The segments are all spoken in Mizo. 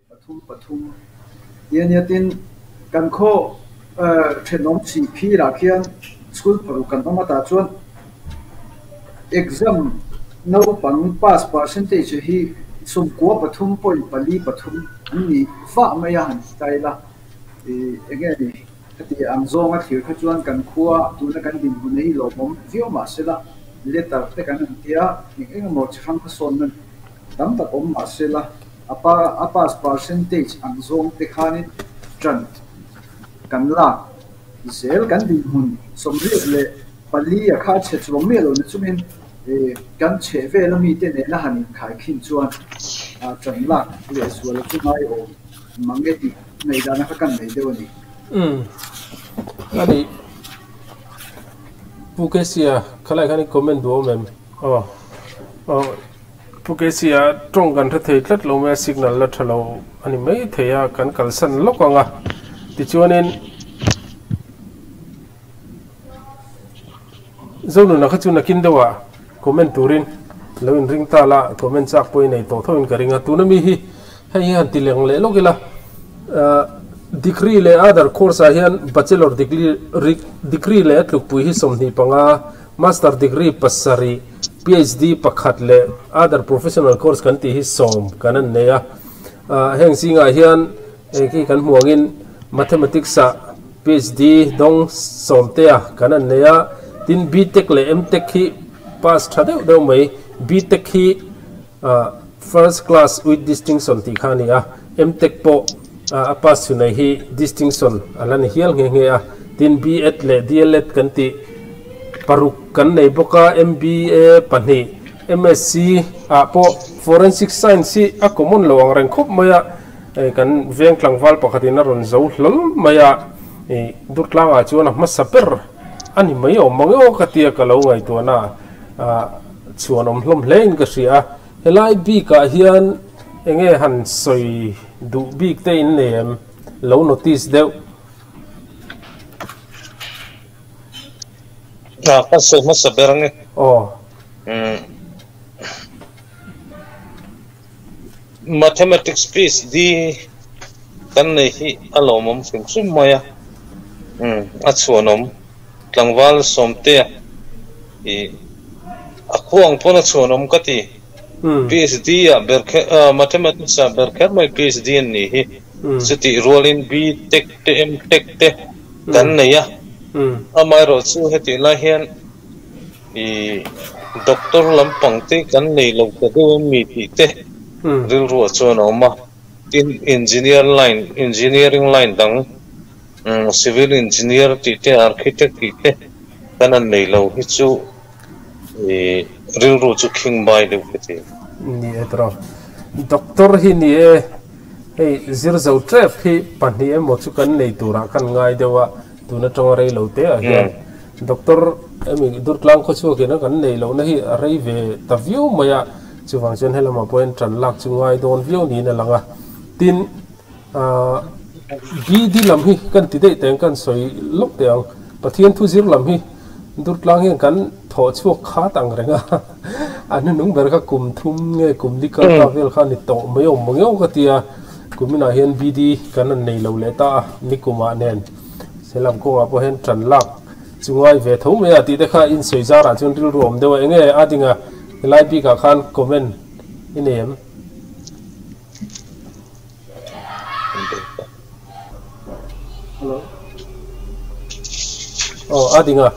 Pathum pathum ti a nia. Tin, kan khaw thenawm chhih phirah khian school paruk kan awm a, tah chuan exam naupang pass percentage hi 93.43 an ni vah mai a han ti ta ila. Eng nge ni khati ang zawnga thlir kha chuan kan khua tuna kan dinhmun hi lawmawm viau mah sela letter te kan han tia eng eng emaw chi hrang kha sawn nan Tam tak awm mah sela, a pa a pass percentage ang zawng te khanin ṭan kan lak zel. Kan dinhmun 74 a kha chhe chuang miah lo na chungin kan chheh vel ami te nena han inkhaikhin chuan ṭan lak lehzual a chu ngai awm mang e tih ngaihdan a kha kan nei deuh a ni. Umm a nih Pu Kesia khalai khan i comment duh awm em? Aw aw. Pu Kesia tawng kan hre thei tlat lo mai a, signal la tha lo a ni mai thei a, kan kalsan lawk ang a. Tichuanin Zonuna kha chu nakin deuhah comment turin lo inring ta la, comment chak pawh i nei tawh tho in ka ring a. Tuna mi hi hei hi han ti leng leh lawk ila, degree leh other course ah hian bachelor degree leh a tlukpui hi 25, Master degree pasarih, PhD pakhat leh other professional course kan tih hi sawm kan an nei a. Heng zingah hian hei khi kan hmuh angin Mathematics ah PhD dawng sawmtea kan an nei a. Tin BTech leh MTech hi pass tha deuh deuh mai. BTech hi first class with distinction tih kha a ni a. MTech pawh a pass chu nei hi distinction a la ni hial nghe nghe a. Tin B.Ed leh D.El.Ed kan tih paruk kan nei bawk a, MBA pahnih, MSc ah pawh Forensic Science hi a common lo ang reng khawp mai a, kan veng tlangval pakhatin a rawn zo hlawl mai a, Durtlangah chuan a hmasa ber a ni mai awm mang emaw ka tia ka lo ngaihtuahna ah chhuan awm hlawm hle in ka hria a. Helai bikah hian enge han sawi duh bik te in nei em? Lo notice deuh. A, ka sawi hmasa ber ange. Aw. Umm. Mathematics PhD kan nei hi a lawmawm hrim hrim mai a. Umm, a chhuanawm. Tlangval Sawmtea i a khuang pawn a chhuanawm ka ti. PhD ah ber kher Mathematics ah ber kher mai PhD an nih hi. Chutih rualin B-Tech te M-Tech te kan nei a. Amaherawh chu hetih lai hian i doctor lampang te kan nei lo ta deuh em mi tih te rilruah chuan a awm a. Tin, engineer line, engineering line dang Civil engineer tih te, architect tih te kan han nei lo hi chu rilru chu khing bai deuh ka ti. Ni e tawh. Doctor hi ni e, hei zir zo tep hi pahnih emaw chu kan nei turah kan ngai deuh a, tun atanga rei lo te ah hian Doctor emi Durtlang khawchhuak ina kan nei lohna hi a rei ve ta viau mai a, chuvang chuan helamah pawh hian tan lak chu ngai dawn viau niin a lang a. Tin. BD lam hi kan ti daih teng kan sawi lawk teh ang. Pathian thu zir lam hi Durtlang hian kan thawh chhuak khat ang reng a. A hnuhnung ber kha kum thum nge kum li kal ta vel kha a ni tawh mai awm mang emaw ka ti a. Kuminah hian BD kan han nei lo leh ta a, nikumah nen Selam kawngah pawh hian tan lak chu ngai ve tho mai a tih te kha insawi zarah chuan rilru awm deuh a. Enge a dinga helai bikah khan comment i nei em? Hello. Aw a ding a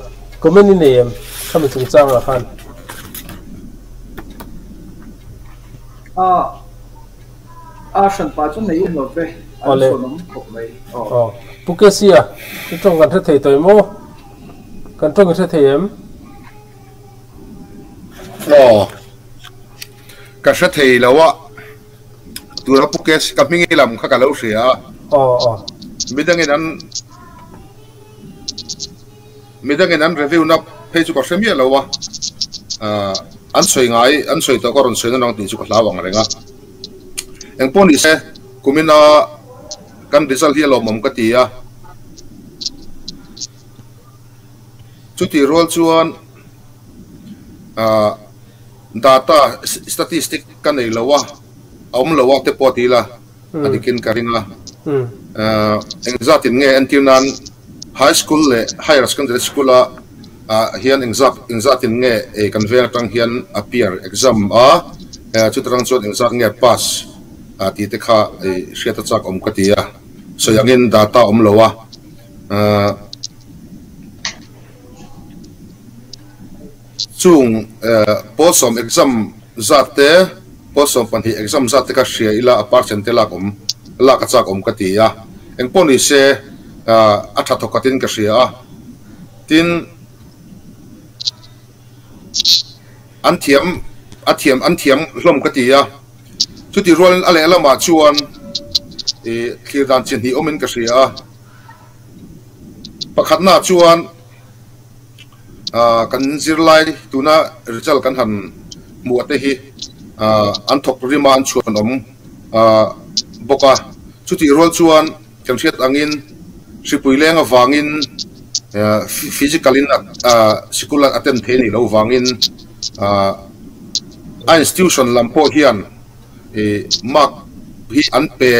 comment i nei em khami chungchang ah khan. A a hran pa chu nei lo ve an sawn awm khawp mai. Aw Pu Kesia i tawng kan hre thei tawh em aw? Kan tawng i hre thei em? Aw. Ka hre thei lo a, tuna Pu Kes ka hming i lam kha ka lo hria a. Aw aw. Midangin an midangin an review na phei chu ka hre miah lo a, an sawi ngai an sawi tawh ka rawn sawi na nang tih chu ka hlau ang reng a. Engpawh ni se kumina kan result hi a lawmawm ka ti a. Chutih rual chuan Data statistic ka nei lo a, a awm lo a te pawh a ti ila. a dikin ka ring a. Engzatin nge entir nan high school leh higher secondary school a hian engzat engzatin nge kan veng atang hian appear exam a, chutarang chuan engzat nge pass tih te kha hriat a chak awm ka ti a, sawi angin data awm lo a. Chung pawl sawm exam zat te, pawl 12 exam zat te kha hria ila a percent te lak awm, lak a chak awm ka ti a. Engpawh ni se a tha thawk khatin ka hria a. Tin, an thiam, a thiam, an thiam hlawm ka ti a. Chuti rualin a lehlamah chuan thlir dan chi hnih awmin ka hria a. Pakhatnaah chuan kan zirlai tuna result kan han hmuh te hi an thawk rima an chhuanawm bawk a. Chutih rual chuan kan hriat angin hripui leng avangin physical in sikul a attend thei anih loh vangin a institution lam pawh hian mark hi an pe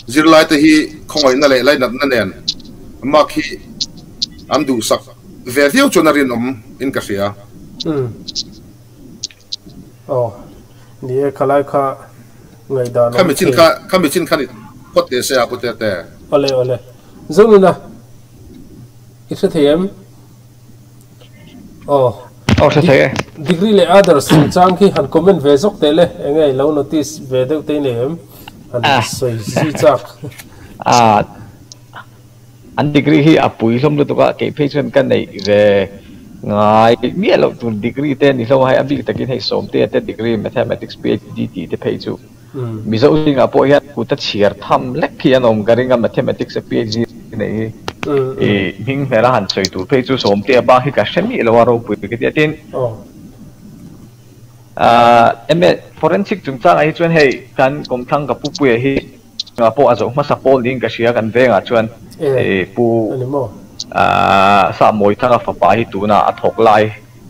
Zirlai te hi khawngaihna leh lainatna nen mark hi an duhsak ve viau chuan a rinawm in ka hria. Umm. Aw. Ni e, khalai kha ngaihdan awm thei. Khami chin kha ni phawt teh se a pu Tete. Awle awle. Zonuna i hre thei em? Aw. Aw hre thei e. Degree leh others chungchang khi han comment ve zawk teh le, enge i lo notice ve deuh te i nei em? Han sawi zui chak. Ah, an degree hi a pui hlawm lutuk a, kei phei chuan ka neih ve ngai miah loh tur degree te a ni hlawm a, hei a bik takin hei Sawmtea te degree Mathematics PhD tih te phei chu Mizo zingah pawh hian kut a chhiar tham lek hi an awm ka ring a, Mathematics a PhD nei hi i hming hmel a han sawi tur phei chu Sawmtea bak hi ka hre miah lo a ropui ka ti a, tin MA Forensic chungchangah hi chuan hei kan kawmthlang ka pu Puia hi ah pawh a zoh hmasa pawl niin ka hria kan vengah chuan pu Sahmawithanga fapa hi tunah a thawk lai.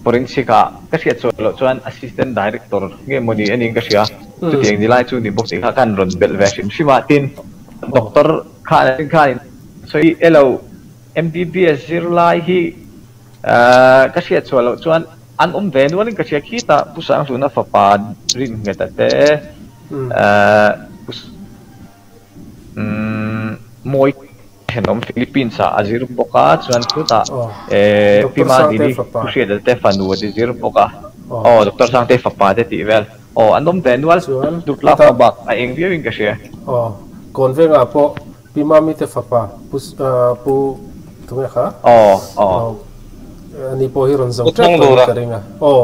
Forensic ah ka hriat chhuah loh chuan Assistant Director nge maw ni a niin ka hria. Chutiang ni lai chu ni bawk tih kha khan rawn belh ve hrim hrim a. Tin, Doctor khan a khan in sawi elo MBBS zirlai hi ka hriat chhuah loh chuan an awm ve nualin ka hria khitah Pu Sanghluna fapa Rinngeta te Pu Mawi Thenawm Philippines ah a zir bawk a, chuan khutah Pi Madini Thuhriat te fanu a ti zir bawk a, aw Doctor Sangtei fapa te tih vel, aw an awm ve nual, Dutlak hma bak a eng viau in ka hria. Aw, Kawnvenga pawh Pi Mami te fapa Pu Pu tunge kha? Aw aw. Ani pawh hi rawn zo tep tawh in ka ring a, aw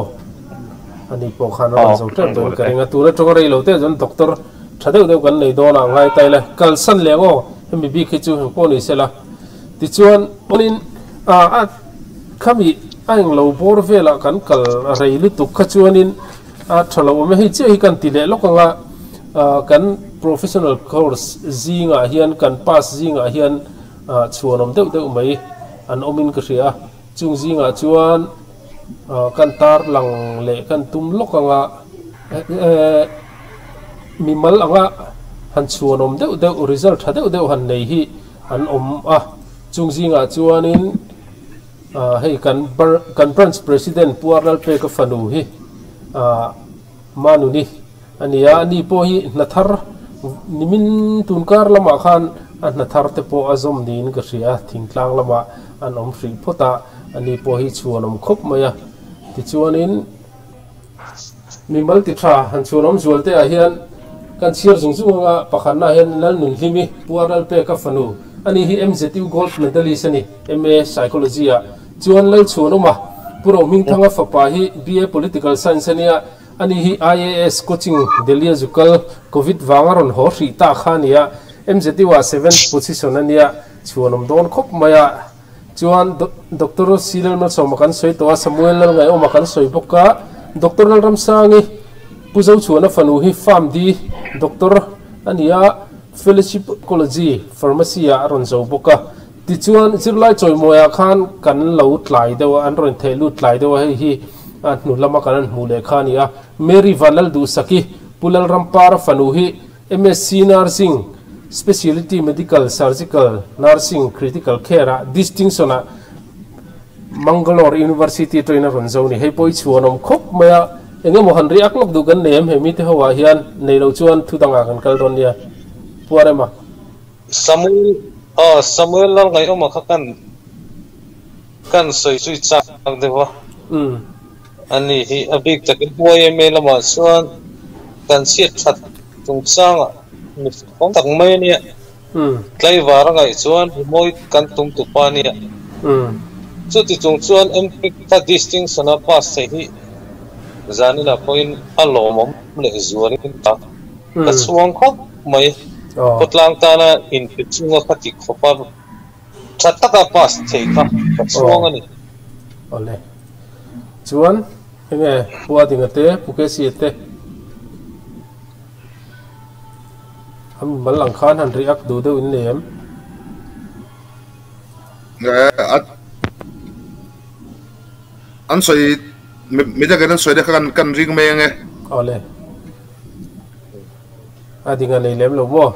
ani pawh khan a rawn zo tep tawh in ka ring a, tuna tawng rei lo te chuan Doctor tha deuh deuh kan nei dawn ah ngai ta ila, kalsan leh ang aw. Hemi bik hi chu heng pawh ni sela. Tichuan, awnin a khami a englo bawr velah kan kal rei lutuk kha chuanin a tha lo awm e. Hei chiah hi kan ti leh lawk ang a, kan professional course zingah hian kan pass zingah hian chhuanawm deuh deuh mai an awmin ka hria a. Chung zingah chuan kan tarlang leh kan tum lawk ang a. Mimal anga han chhuanawm deuh deuh, result tha deuh deuh han nei hi an awm a, chung zingah chuanin hei kan kan branch president Pu Arlalpeka fanu hi Manuni a ni a, ani pawh hi hna thar nimin tunkar lamah khan a hna thar te pawh a zawm niin ka hria a, thingtlang lamah an awm hrih phawt a, ani pawh hi chhuanawm khawp mai a, tichuanin. Mimal ti tha han chhuan awm zual te ah hian kan chhiar zung zung anga pakhatna ah hian Lalnunhlimi Pu Ralpeka fanu ani hi MZU Gold Medalist a ni, MA Psychology ah chuan Lalchhuanawma Pu Rohmingthanga fapa hi BA Political Science a nia, ani hi IAS Coaching Delhi a zukal Covid vanga rawn haw hrih ta kha a ni a, MZU ah seventh position a nia, chhuanawm dawn khawp mai a. Chuan Doctor C Lalmalsawma kan sawi tawh a, Samuel Lalngaihawma kan sawi bawk a, Doctor Lalramsangi Pu Zochhuana fanu hi Pharm D Doctor a ni a, Fellowship Oncology Pharmacy ah a rawn zo bawk a. Tichuan zirlai chawimawiah khan kan lo tlai deuh a, an rawn theh lut tlai deuh a, hei hi a hnu lama kan han hmuh leh kha a ni a. Mary Vanlalduhsaki Pu Lalrampara fanu hi. MSc Nursing Speciality Medical Surgical Nursing Critical Care ah Distinction ah Mangalore University atangin a rawn zo ni. Hei pawh i chhuan awm khawp mai a, eng emaw han riak lawk duh kan nei em he mite ho ah hian nei loh chuan thu dangah kan kal dawn nia. Pu Arema. Samuel aw Samuel Lalngaihawma kha kan kan sawi zui chak deuh a. Ani hi a bik takin YMA lamah chuan kan chhiat that chungchangah mi fawm tak mai a nia. Tlaivar a ngaih chuan rimawi kan tum tu pa a nia. Chuti chung chuan MPEC kha distinction a pass theih hi zaninah pawhin a lawmawm leh zualin ta ka chhuang khawp mai. Khawtlang tana inpe chunga kha ti khawpa tha taka pass thei kha ka chhuang a ni. Awle. Chuan enge Pu Adinga te, Pu Kesia te an mal ang khan han react duh deuh in nei em? An sawi midangin an sawi te kha kan ring mai ange. Awle. A ding a nei lem lo maw?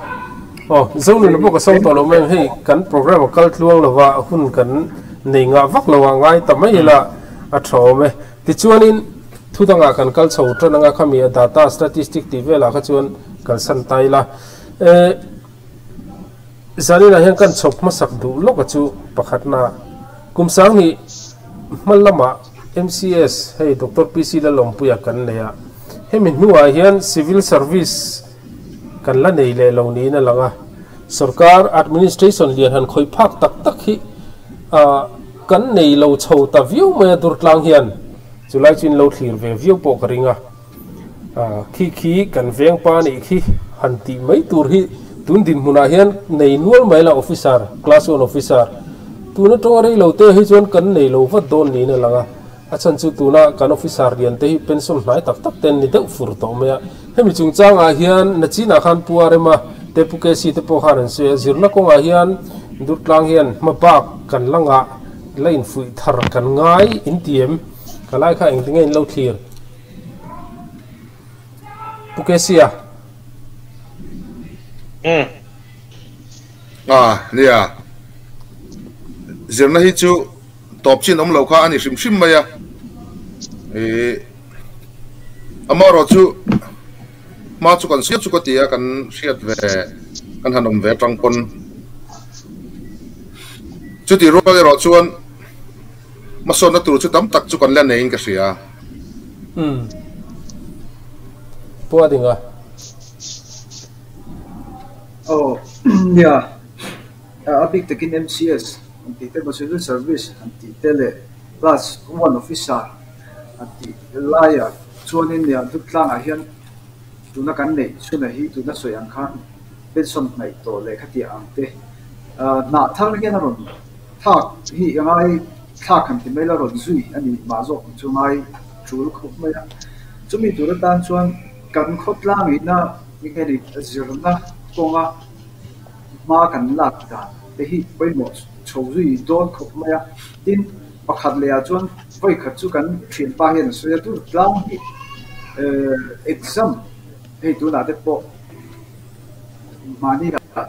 Aw, Zonuna pawh ka sawm tawh lo mai ang, hei kan program a kal tluang lo va, hun kan nei ngah vak lo a ngai ta mai ila a tha awm e. Tichuanin thu dangah kan kal chho tan anga khami a data statistic tih velah kha chuan kalsan ta ila. E, zaninah hian kan chhawp hmasak duh lawk a chu pakhatna kum sanghnih hma lamah MCS hei Doctor PC Lalawmpuia kan nei a. Hemi hnuah hian Civil Service kan la nei leh lo niin a lang a, sorkar administration lian han khawih phak tak tak hi kan nei lo chho ta viau mai a Durtlang hian chulai chu in lo thlir ve viau pawh ka ring a, khi khi kan veng pa nih khi han tih mai tur hi tun dinhmunah hian nei nual mai la officer, class one officer tun atanga rei lo te hi chuan kan nei lo vat dawn niin a lang a. A chhan chu tuna kan officer lian te hi pension hnai tak tak te an ni deuh fur tawh mai a. Hemi chungchangah hian Nachinah khan Pu Arema te Pu KC te pawh khan an sawi a, zirna kawngah hian Durtlang hian hma bak kan la ngah la infuih thar kan ngai in ti em? Ka lai kha engtinge in lo thlir? Pu KC a. Umm. Ah, nia. Zirna hi chu Tawp chin awm lo kha a ni hrim hrim mai a, ih amaherawh chu hma chu kan siam chu ka ti a, kan hriat ve kan han awm ve atang pawn chutih rual erawh chuan hmasawnna tur chu tam tak chu kan la neiin ka hria. Umm. Pu a ding a. Aw nia. A bik takin MCS an tih te, Civil Service an tih te leh Class One Officer an tih laiah chuanin nia Duttlangah hian tuna kan neih chhunah hi tuna sawi ang khan pension hnaih tawh leh khatiah ang te hnah thar hian a rawn thlak hi a ngai thlak han ti mai la rawn zui a ni mah zawk ang chu ngai tul khawp mai a. Chumi tur atan chuan kan khawtlangina enge ni zirna kawnga hma kan lak dan te hi pawimawh chho zui dawn khawp mai a. Tin, pakhat leh ah chuan vawi khat chu kan thianpa hian a sawi a, tur tlang hi exam hei tunah te pawh mahni ah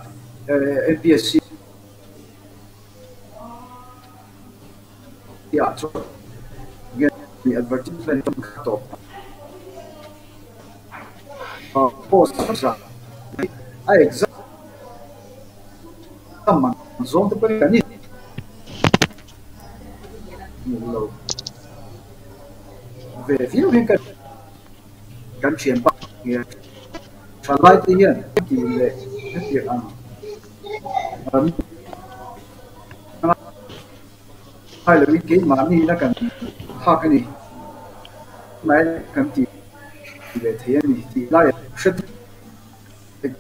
MPSC ah chuan advertisement kha tawp post zah a exam ang zawng te pawhin kan inhmuh lo ve viau hian kan thianpa nge thalai te hian tih leh hetiang ang Hai loin keimahni ina kan phak a ni mai kan ti ve thei a ni tih lai a hre thei.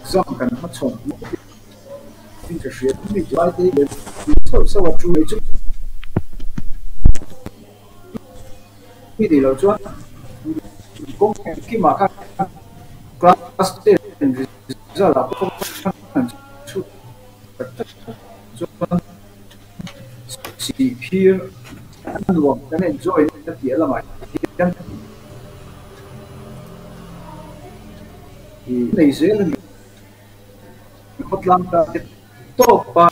Exam kan hmachhawn hmuh ka hria mi lai te hi sauh sauh a thu chu mi nih loh chuan kawng engkimah khan class ten result ah pawh an chhut tak tak chuan sihphir a nuam kan enjoy na piah lamah hian. Nei zel a ni. Khawtlang ta te tawp a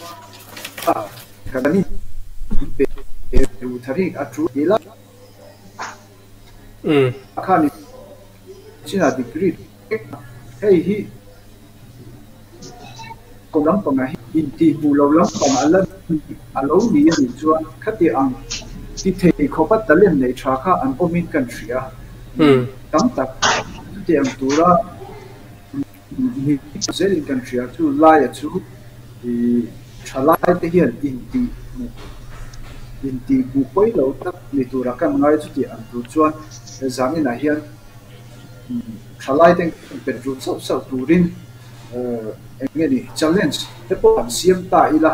kan in pe ru tharik a tul ila khan chin a degree hei hi kum lampangah hi intihhmuh lo lampang a la a lo ni a nih chuan khati ang ti thei khawpa talent nei tha kha an awmin kan hria tam tak chuti ang tura Ni zelin kan hria chu laia chu ih thalai te hian intih hmuh intih hmuh pawi lo tak ni tura kan ngai chuti ang tur chuan zaninah hian thalai te bet ru chauh chauh turin eng nge ni challenge te pawh an siam ta ila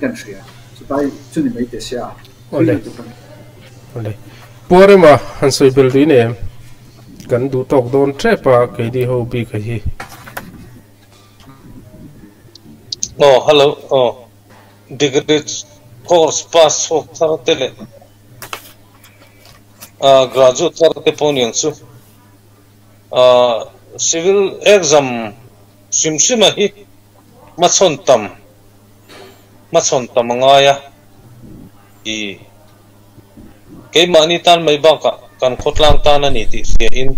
kan hria chutai chu ni mai teh sia Awle awle Puarema han sawi bel duin em? Kan duh tawk dawn tep a keini ho bik a hi. Aw hello aw degree course pass chhuak thar te leh ah graduate thar te pawh niang chu ah civil exam hrim hrim a hi hmachhawn tam hmachhawn tam a ngai a i Keimahni tan mai bakah kan khawtlang tan a ni tih hria in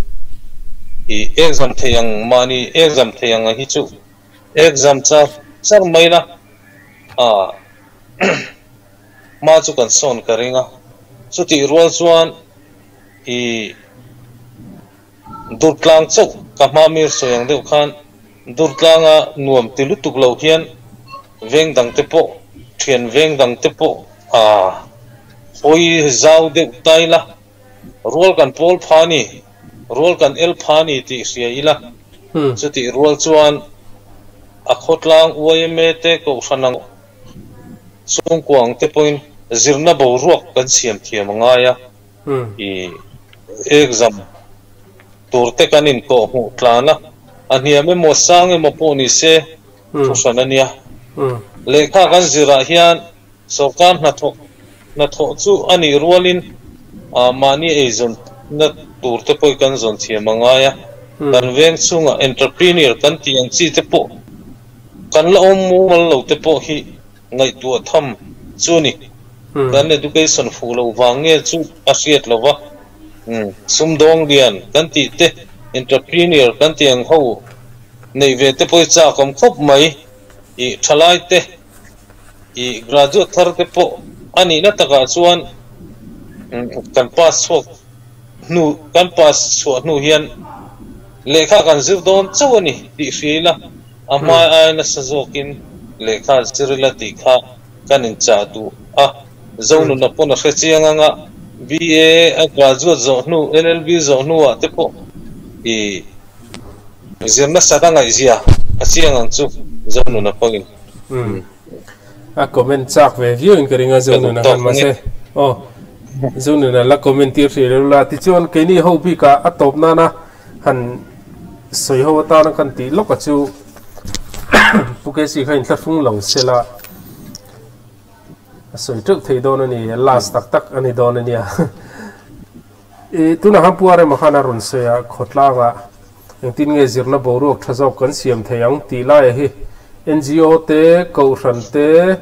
i exam thei ang mahni exam thei ang a hi chu exam char char mai la a hma chu kan sawn ka ring a chutih rual chuan i Durtlang chauh ka hma mir sawi ang deuh khan Durtlanga nuam ti lutuk lo hian veng dang te pawh thian veng dang te pawh a hawi zau deuh tai la, rual kan pawl pha ni, rual kan el pha ni tih hria ila, chutih rual chuan a khawtlang yma te kohhran ang chhungkua ang te pawhin zirna boruak kan siam thiam a ngai a. I exam tur te kan inkawh hmuh tlan a, a hniam emaw sang emaw pawh ni se thu hran a nia. Lehkha kan zirah hian sorkar hnathawk hnathawh chu a nih rualin mahni eizawnna tur te pawh kan zawn thiam a ngai a, kan veng chhungah entrepreneur kan tih ang chi te pawh kan la awm mumal lo te pawh hi ngaihtuah tham chu ni. Kan education fuh loh vang nge chu a hriat lo va, sumdawng lian kan tih te, entrepreneur kan tih ang ho neih ve te pawh hi chak awm khawp mai. I thalai te, i graduate thar te pawh a nihna takah chuan kan pass chhuak hnu, kan pass chhuah hnu hian lehkha kan zir dawn chauh a ni tih hria ila, A hmai ai nasa zawkin lehkha zir ila tih kha kan inchah duh a, Zonuna pawn a hre chiang anga BA a graduate zawh hnu, LLB zawh hnuah te pawh i zir nasat a ngaihzia a chiang ang chu Zonuna pawhin. Umm a comment chak ve viau in ka ring a Zonuna khan mahse aw Zonuna la comment tir hrih lo la tichuan keini ho bikah a tawp nana Han sawi ho atana kan tih lawk a chu Pu Casey kha inthlahrung lo sela a sawi teuh thei dawn a ni, last tak tak a ni dawn a nia. I tunah khan Pu Arema khan a rawn sawi a, khawtlangah engtin nge zirna boruak tha zawk kan siam thei ang tih laia hi NGO te, Kohhran te,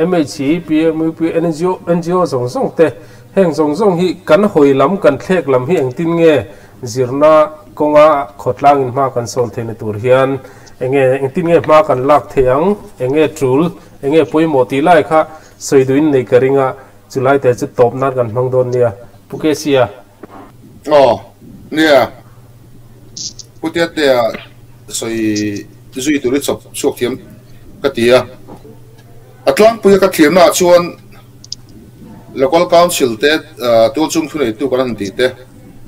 MHE, PMUP, NGO, NGO zawng zawng te heng zawng zawng hi kan hawi lam, kan thlek lam hi engtin nge Zirna kawnga khawtlangin hma kan sawn theihna tur hian enge engtin nge hma kan lak theih ang, enge tul, enge pawimawh tih lai kha sawi duhin nei ka ring a, chulai te chu tawp nan kan hmang dawn nia. Pu Kesia. Aw, nia. Pu Tiatea sawi zui tur hi chawp chhuak thiam ka ti a. A tlangpuia ka thliamnaah chuan Local Council te tualchhung thuneitu kan han tih te,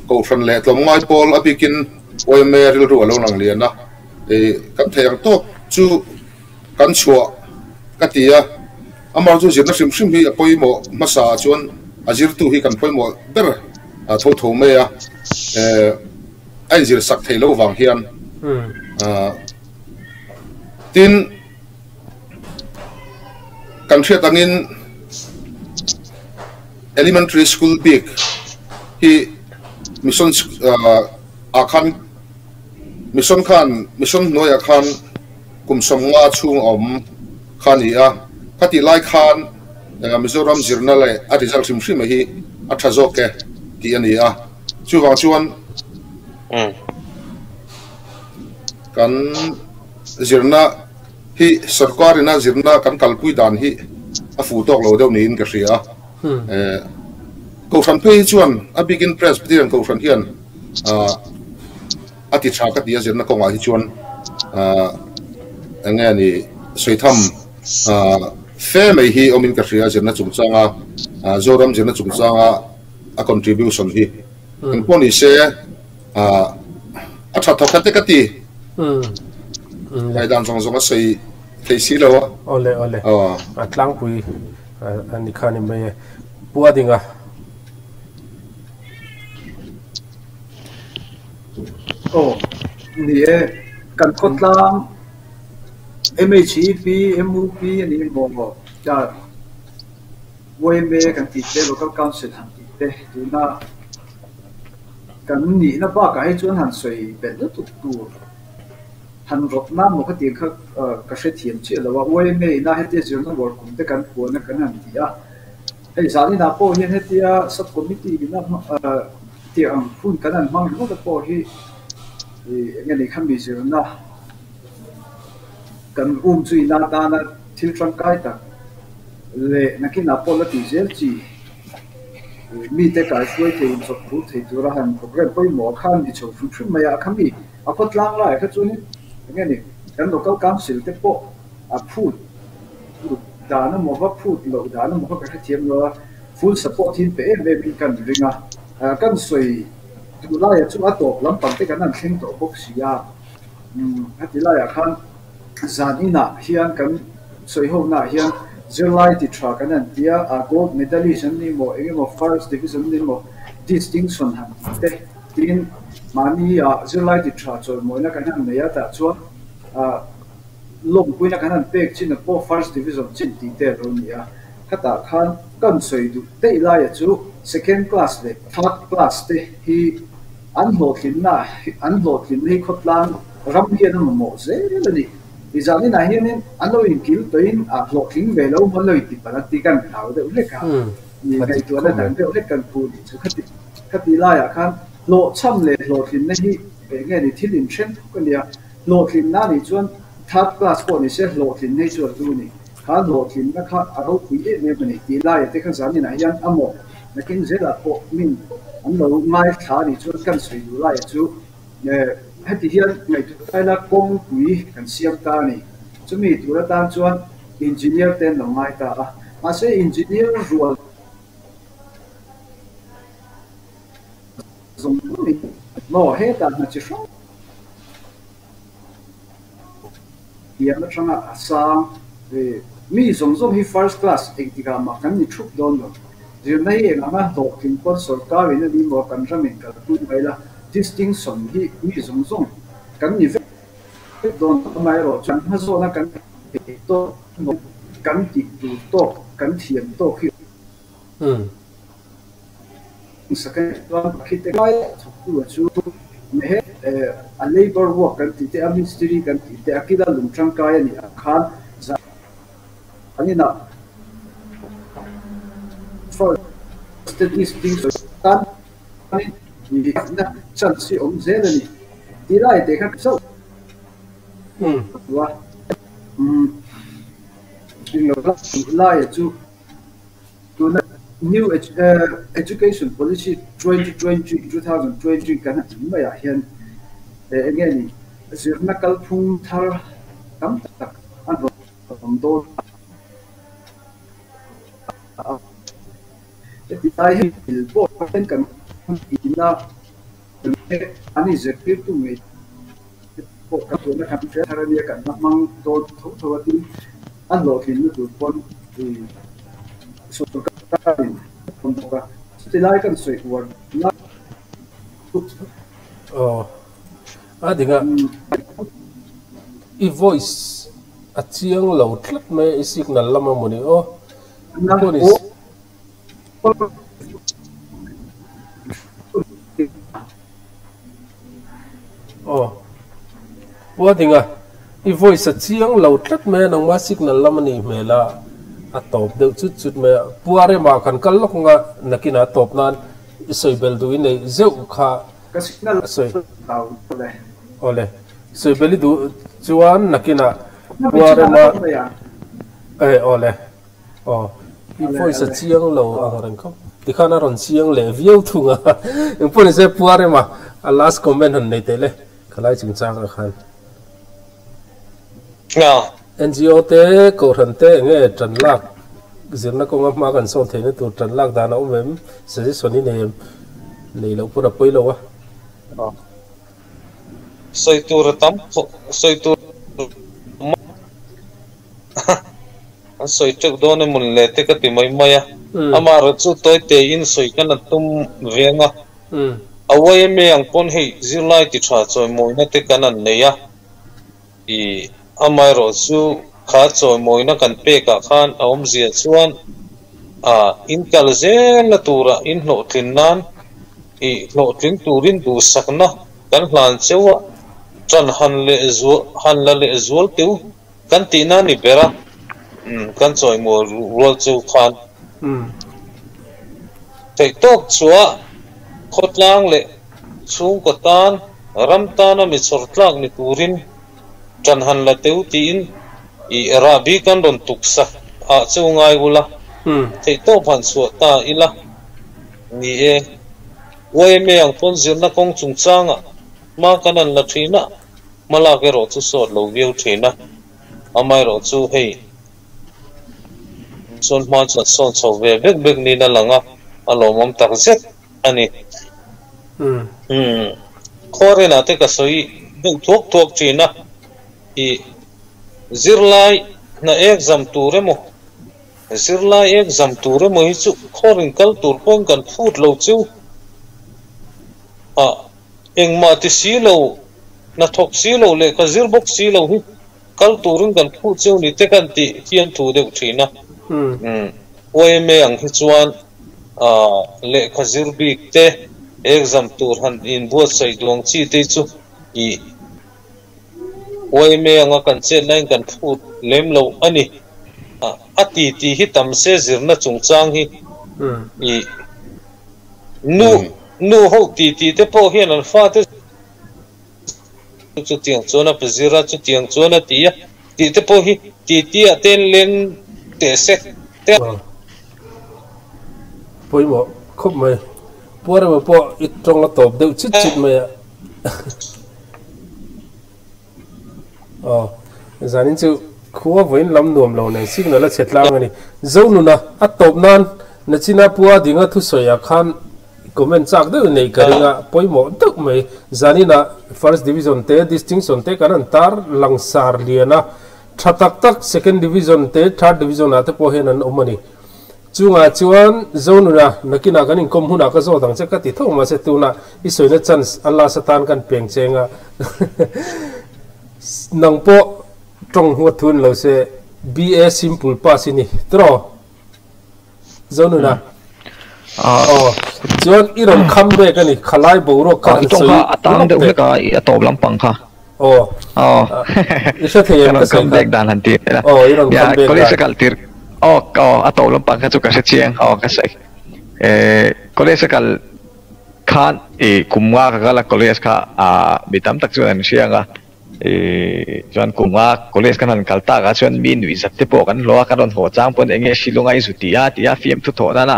Kohhran leh tlawmngai pawl a bikin yma rilru a lo lang lian a, kan theih ang tawk chu kan chhuah ka ti a, amah chu zirna hrim hrim hi a pawimawh hmasa ah chuan a zirtu hi kan pawimawh ber tho tho mai a, a inzir sak theih loh vang hian tin. Kan hriat angin Elementary School bik hi Mission ah khan Mission khan mission hnuaiah khan kum 50 chhung a awm kha a ni a, khatih lai khan Mizoram zirna leh a result hrim hrim hi a tha zawk e tih a ni a, chuvang chuan kan zirna hi sorkar ina zirna kan kalpui dan hi a fuh tawk lo deuh niin ka hria a, Kohhran phei hi chuan a bikin Presbyterian Kohhran hian a ti tha ka ti a zirna kawngah hi chuan eng nge ni Sawitham fe mai hi awmin ka hria zirna chungchanga Zoram zirna chungchanga a contribution hi eng pawh ni se a tha thawk khat te ka ti ngaihdan zawng zawng a sawi thei si lo a. Awle awle a tlangpui a ni kha ni mai e Pu Adinga. Aw ni e kan khawtlang MHEP, MUP a ni maw YMA kan tih te, Local Council han tih te tuna kan nihna bakah hi chuan han sawi belh lutuk tur han rawt nan maw kha tih kha ka hrethiam chiah lo a. YMA ina hetia zirna uar kum te kan puan a kan han ti a, hei zaninah pawh hian hetia sub committee ina tih ang hun kan han hmang ringawt pawh hi eng nge ni kha mi zirna Kan um chu ina tana thil tangkai tak leh nakinah pawh la tih zel chi mite kaihruai thei inchawp phur thei tura han program pawimawh a khan ni chho hrim hrim mai a, a kha mi a khawtlang laiah kha chuanin eng nge ni kan local council te pawh a phut phut dan emaw va phut loh dan emaw kha ka hrethiam lo a, full support hi pe em em in kan ring a, kan sawi duh laiah chu a tawp lampang te kan han thleng tawh bawk si a. Heti laiah khan zan inah hian kan sawi honaah hian zirlai ti tha kan han ti a, gold medalist an ni maw, eng emaw first division an ni maw, distinction han tih te tiin mahni ah zirlai ti tha chawimawina kan han nei a, tah chuan lawmpuina kan han pek chin ah pawh first division chin tih te a lo ni a, khatah khan kan sawi duh daih laia chu second class leh third class te hi An hlawhtlinna an hlawhtlinna hi khawtlang ram hian a mamawh zel a ni. I zaninah hianin an lo inkil tawhin a hlawhtling ve lo maw an lo inti palh a tih kan hlau deuh hlek a, ngaihtuahna dang deuh hlek kan phu a nih chu. Khati laiah khan hlawhchham leh hlawhtlinna hi eng nge ni thil inthen thuk a nia. Hlawhtlinna a nih chuan third class pawh ni se hlawhtlinna hi chu a hlu a ni. Kha hlawhtlinna kha a ropui em em a ni tih laiah te kha zaninah hian a maw Nakin zelah pawh min an lo ngaithla a nih chuan kan sawi duh laiah chu heti hian ngaihtuah taila kawngpui kan siam ta a ni. Chumi tur atan chuan engineer te an lo ngai ta a. Mahse engineer rual zawng zawngin maw hetah hna chi hrang Thiam atanga a sang ve. Mi zawng zawng hi first class engtikah mah kan ni thup dawn lo. Zirna hi eng anga hlawhtling pawn sorkar in a ni maw kan ramin kalpui mai la, distinction hi mi zawng zawng kan ni vek dawn lo. Amaherawh chu kan hma zawna kan theih tawk emaw kan tih tur tawk kan thiam tawk hi Thawktu chu he a labour work kan tih te, a mistiri kan tih te, a kila lung tangkai a nih ang khan zan inah first te distinction tan na chance hi awm zel a ni. Tih lai te kha chauh a laia chu. Tuna New Education Policy 2020, 2020 kan han tih maiah hian eng nge ni zirna kalphung thar tam tak an rawn dawn a. Heti lai hi thil pawh hian kan ina an inzirtirtu ngei te pawh kan tuna kan hre thar ania kan la hmang dawn tho tho a tin a hlawhtlinna tur pawn sorkarin a rawn bawk a, chuti lai kan sawi uar lai Aw a ding a, i voice a chiang lo tlat mai a, i signal lam a mawni aw. Aw. Pua dinga i voice a chiang lo tlat mai a nangma signal lam a nih hmel a a tawp deuh chut chut mai a Pua rema kan kal lawk anga nakinah a tawp nan i sawi bel duh i neih zeuh kha Ka signal a sawi lo le. Awle sawi bel i duh chuan nakinah Pua rema eh awle. Aw, i voice a chiang lo ang reng khawp. Tikhan a rawn chiang leh viau thung a. Engpawh ni se Pua Rema a last comment han nei teh le khalai chungchang ah khan. NGO te, Kohhran te enge tan lak zirna kawnga hma kan sawn theihna tur tan lak dan a awm em? Suggestion i nei em? Nei loh pawn a pawi lo a. Sawi tur a tam khawp, sawi tur An sawi teuh dawn emawn le te ka ti mai mai a, amaherawh chu tawi tein sawi kan a tum veng a, a YMA ang pawn hei zirlai ti tha chawimawina te kan an nei a, i amaherawh chu kha chawimawina kan pek ah khan a awmzia chuan a in kal zel na turah in hlawhtlin nan i hlawhtling turin duhsakna kan hlan cheu a, ṭan han leh zual han la leh zual teu. Kan tihna ni ber a, kan chawimawi rual chu khan theihtawk chhuah khawtlang leh chhungkaw tan ram tana mi chhawr tlak ni turin ṭan han la teu tiin i rahbi kan rawn tuksak ah chu ngai ula, theihtawp han chhuah ta ila ni e. YMA ang pawn zirna kawng chungchangah hma kan han la ṭhin a. Hmalak erawh chu sawt lo viau thin a, amaherawh chu hei chuan hma chuan sawn chho ve bek bek niin a lang a, a lawmawm tak zet a ni. Umm, khuarenah te ka sawi deuh thuak thuak thin a, i zirlai hna exam tur emaw, zirlai exam tur emaw hi chu khuarin kal tur pawhin kan phut lo chu a. Engmah ti si lo, hnathawk si lo leh ka zir bawk si lo hi kal turin kan phuh cheu ni te kan tih hian thu deuh thin a. YMA ang hi chuan lehkha zir bik te, exam tur han inbuatsaih duang chi te chu i YMA anga kan chet laiin kan phut lem lo a ni. A ti tih hi tam se zirna chungchang hi i Nu nu ho ti tih te pawh hian an fate chutiang chuan a pazir a, chutiang chuan a ti a tih te pawh hi ti ti ah te leng teh sek te. Pawimawh khawp mai. Puarema pawh i tawng a tawp deuh chit chit mai a. Aw, zanin chu khua vawiin lam nuam lo nei signal a chhe tlang a ni. Zonuna a tawp nan Nachina Pua dinga thusawi ah khan comment chak deuh in neih ka ring a, pawimawh deuh mai. Zanin ah First Division te Distinction te kan han tar langsar lian a, tha tak tak Second Division te Third Division ah te pawh hian an awm a ni. Chungah chuan Zonuna nakinah kan inkawm hunah ka zawt ang che ka ti tho mahse tunah i sawina chance a last atan kan peng cheng a nang pawh tawng huat thu ni lo se BA simple pass i ni tiraw Zonuna aw chuan i rawn kham bek a ni khalai boruak kha an sawi a tang deuh hlek a i a tawp lampang kha aw aw i hre thei em ka sawi kha dan han ti la aw i rawn kham bek college kal tir aw aw a tawp lampang kha chu ka hre chiang aw ka sawi eh college kal khan i kum nga ka kal a college kha a mi tam tak chuan an hria anga i chuan kum nga college kan han kal tak ah chuan mi nuih zat te pawh kan hlawh a kan rawn haw chang pawn enge Shillong a i zu ti a ti a fiamthu thawh nana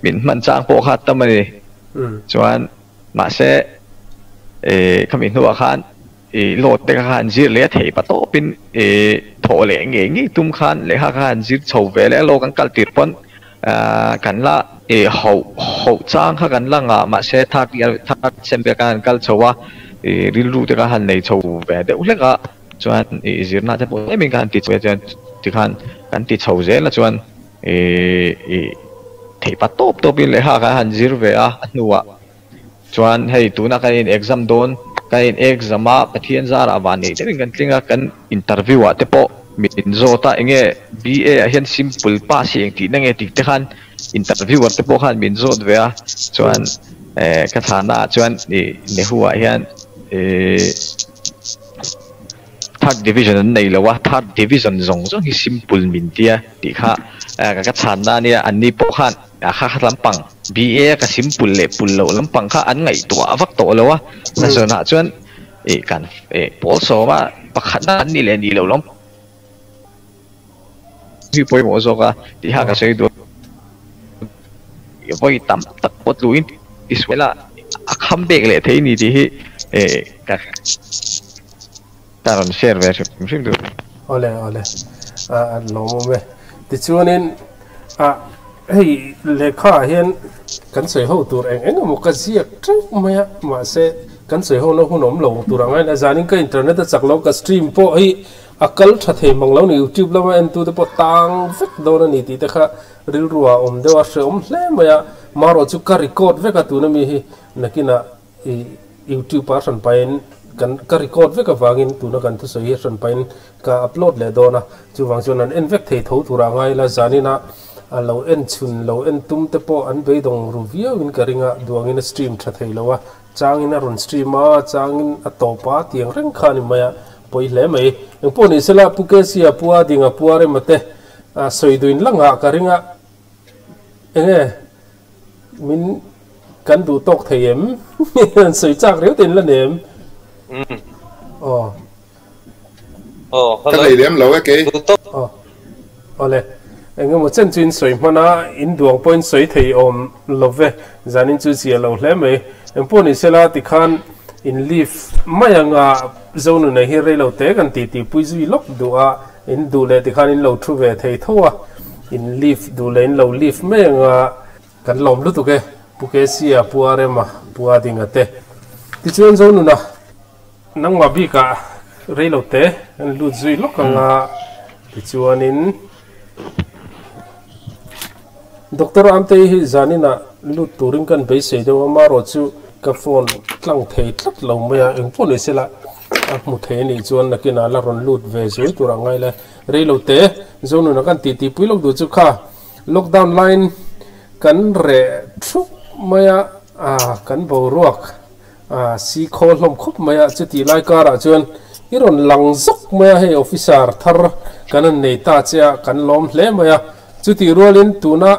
min hman chang pawh kha tam a ni chuan Mahse, ih khami hnuah khan ih load te kha han zir leh a thei pa tawpin ih thawh leh ngei ngei tum khan lehkha kha han zir chho ve leh a lo kan kal tir pawn ah kan la ih hauh hauh chang kha kan la ngah mahse third year third sem vel khan han kal chho a ih rilru te kha han nei chho ve deuh hlek a chuan ih zirna te pawh tlem in kha han ti chho ve chuan tikhan kan ti chho zel a chuan Ih ih theih pa tawp tawp in lehkha kan han zir ve a a hnuah chuan hei tunah kan in exam dawn kan in exam a Pathian zarah van nei deuhin kan tling a kan interview ah te pawh min zawt a enge BA ah hian simple pass hi engtihna nge tih te khan interviewer te pawh khan min zawt ve a chuan eh ka chhana ah chuan ih Nehu ah hian ih. Third division an nei lo a, third division zawng zawng hi simple min tia tih kha ka chhanna a nia, anni pawh khan a kha kha lampang BA a ka simple leh pul loh lampang kha an ngaihtuah vak tawh lo a, hna zawnah chuan ih kan ih pawl sawma pakhatna an nih leh nih loh lam hi pawimawh zawk a tih kha ka sawi duh a, vawi tam tak pawh tluin tisual a a kham bek leh thei ni tih hi ih ka. Ka rawn share ve hrim hrim duh. Awle awle a lawmawm e. Tichuanin a hei lehkha ah hian kan sawi ho tur eng eng emaw ka ziak teuh mai a, mahse kan sawi ho na hun awm lo tur ang ain a zanin ka internet a chak lo ka stream pawh hi a kal tha thei mang lo ni youtube lama en tu te pawh tang vek dawn a ni tih te kha rilru ah awm deuh a hrehawm hle mai a, marawh chu ka record vek a tuna mi hi nakinah I youtube ah hran pahin kan ka record vek avangin tuna kan thusawi hi hran pahin ka upload leh dawn a, chuvang chuan an en vek thei tho tura ngai ila zanina a lo en chhun lo en tum te pawh an beidawng ru viau in ka ring a, duangin a stream tha thei lo a, changin a rawn stream a, changin a tawp a tiang reng kha a ni mai a, pawi hle mai. Engpawh ni sela Pu Kesia, Pu Adinga, Pu Arema te sawi duin langah ka ring a, enge Min kan duh tawk thei em? An sawi chak riau te in la nem. Aw. Aw, Ka nei lem lo e kei. Duh tawk. Aw. Awle. Engemaw chen chu in sawi hman a, in duang pawh in sawi thei awm lo ve. Zanin chu zia lo hle mai. Engpawh ni sela tikhan in leave mai anga Zonuna hi rei lo te kan titi pui zui lawk duh a, In duh leh tikhan in lo thu ve thei tho a, in leave duh leh in lo leave mai anga kan lawm lutuk e, Pu Kesia, Pu Arema, Pu Adinga te. Tichuan Zonuna, nangmah bikah rei lo te kan lut zui lawk anga tichuanin Doctor Amtei hi zaninah lut turin kan beisei deuh a, marawh chu ka phone tlang thei tlat lo mai a, engpawh ni sela a hmu thei a nih chuan nakinah la rawn lut ve zuai tur ang ngai le. Rei lo te, Zonuna kan tih tihpui lawk duh chu kha lockdown laiin kan reh thup mai a, kan boruak si khaw hlawm khawp mai a, chutih lai karah chuan i rawn lang zawk mai a, hei officer thar kan han nei ta che a, kan lawm hle mai a, chutih rualin tuna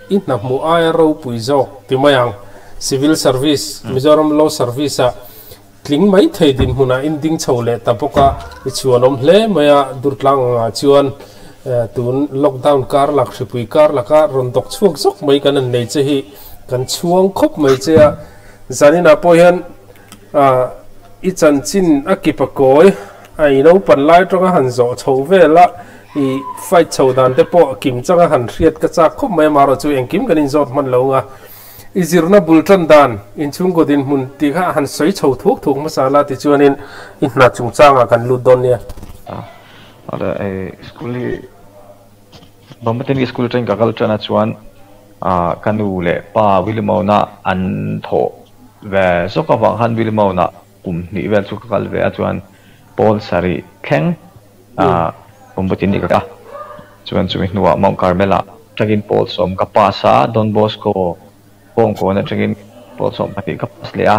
i hna hmuh aia ropui zawk ti mai ang, civil service, Mizoram law service ah tling mai thei dinhmunah in ding chho leh ta bawk a, i chhuanawm hle mai a, Durtlang angah chuan tun lockdown kar lak hripui kar laka rawn dawk chhuak zawk mai kan han nei che hi kan chhuang khawp mai che a. Zaninah pawh hian i chanchin a kip a kawi a i naupan lai atanga han zawh chho vel a, i fight chho dan te pawh kim changa han hriat ka chak khawp mai a, marawh chu engkim kan inzawt hman lo anga i zirna bul tan dan inchhungkaw dinhmun tih kha han sawi chho thuk thuk hmasa la tichuanin i hna chungchangah kan lut dawn nia. School hi Bawmbatini school atangin ka kal tan a chuan ka nu leh pa Williamona an thawh ve zawk avang khan Williamona kum hnih vel chu ka kal ve a chuan pawl sarih thleng Bawmbatini ka kal a chuan chumi hnuah Mount Carmel ah atangin pawl sawm ka pass a Don Bosco Bawngkawn atangin pawl 12 ka pass leh a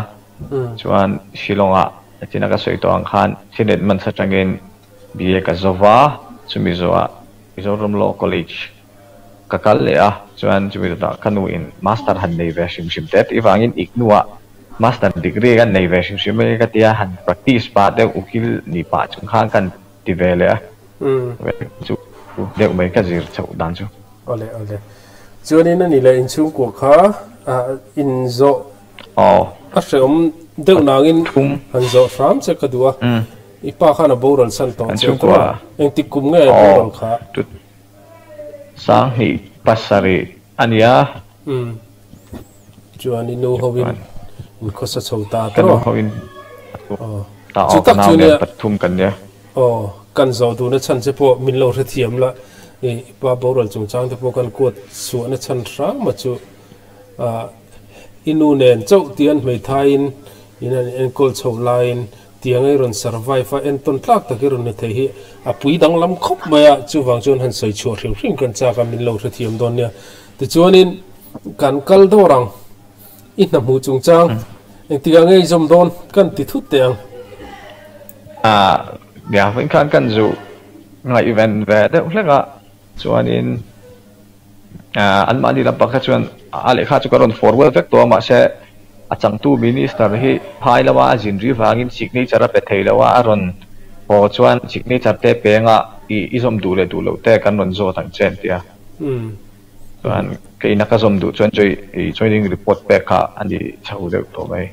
chuan Shillong ah tina ka sawi tawh ang khan Saint Edmunds atangin BA ka zo va, chumi zawhah Mizoram Law College ka kal leh a, chuan chumi zawhah ka nu in Master han nei ve hrim hrim teh tih vangin iknuah Master degree kan nei ve hrim hrim mai ka tia, han practice pah deuh ukil ni pah chung khan kan ti ve leh a, chu deuh mai ka zir chhoh dan chu. Awle awle. Chuanin a ni leh inchhungkua kha in zawh a hrehawm deuh nangin han zawh hram che ka duh a. I pa khan a boral san tawh che tawh a, engtik kum nge a boral kha? Sanghnih pasarih a nia. Umm. Chuan i nu hoin in khawsa chho ta tawh a? Ka nu hoin ta aw, ka nau nen pathum kan nia. Aw, kan zawh duhna chhan che pawh min lo hrethiam la, i pa boral chungchang te pawh kan kuat chhuahna chhan hrama chu i nu nen chauh tian hmeithaiin in an enkawl chho laiin Tiang i rawn survive a, entawn tlak tak i rawn ni thei hi a pui danglam khawp mai a, chuvang chuan han sawi chhuah hrim hrim kan chak a, min lo hrethiam dawn nia. Tichuanin kan kal dawr ang, i hna hmuh chungchang engtikah nge i zawm dawn kan ti thut teh ang. Nia vawiin khan kan zu ngaihven ve deuh hlek a, chuanin anmahni lampang kha chuan a lehkha chu ka rawn forward vek tawh a, mahse a changtu minister hi phai lama a zin ri vangin signature a pe thei lo a, a rawn haw chuan signature te penga i zawm duh leh duh loh te kan rawn zawt ang che an ti a. Chuan ka ina ka zawm duh chuan joining report pek kha a ni chho deuh tawh mai.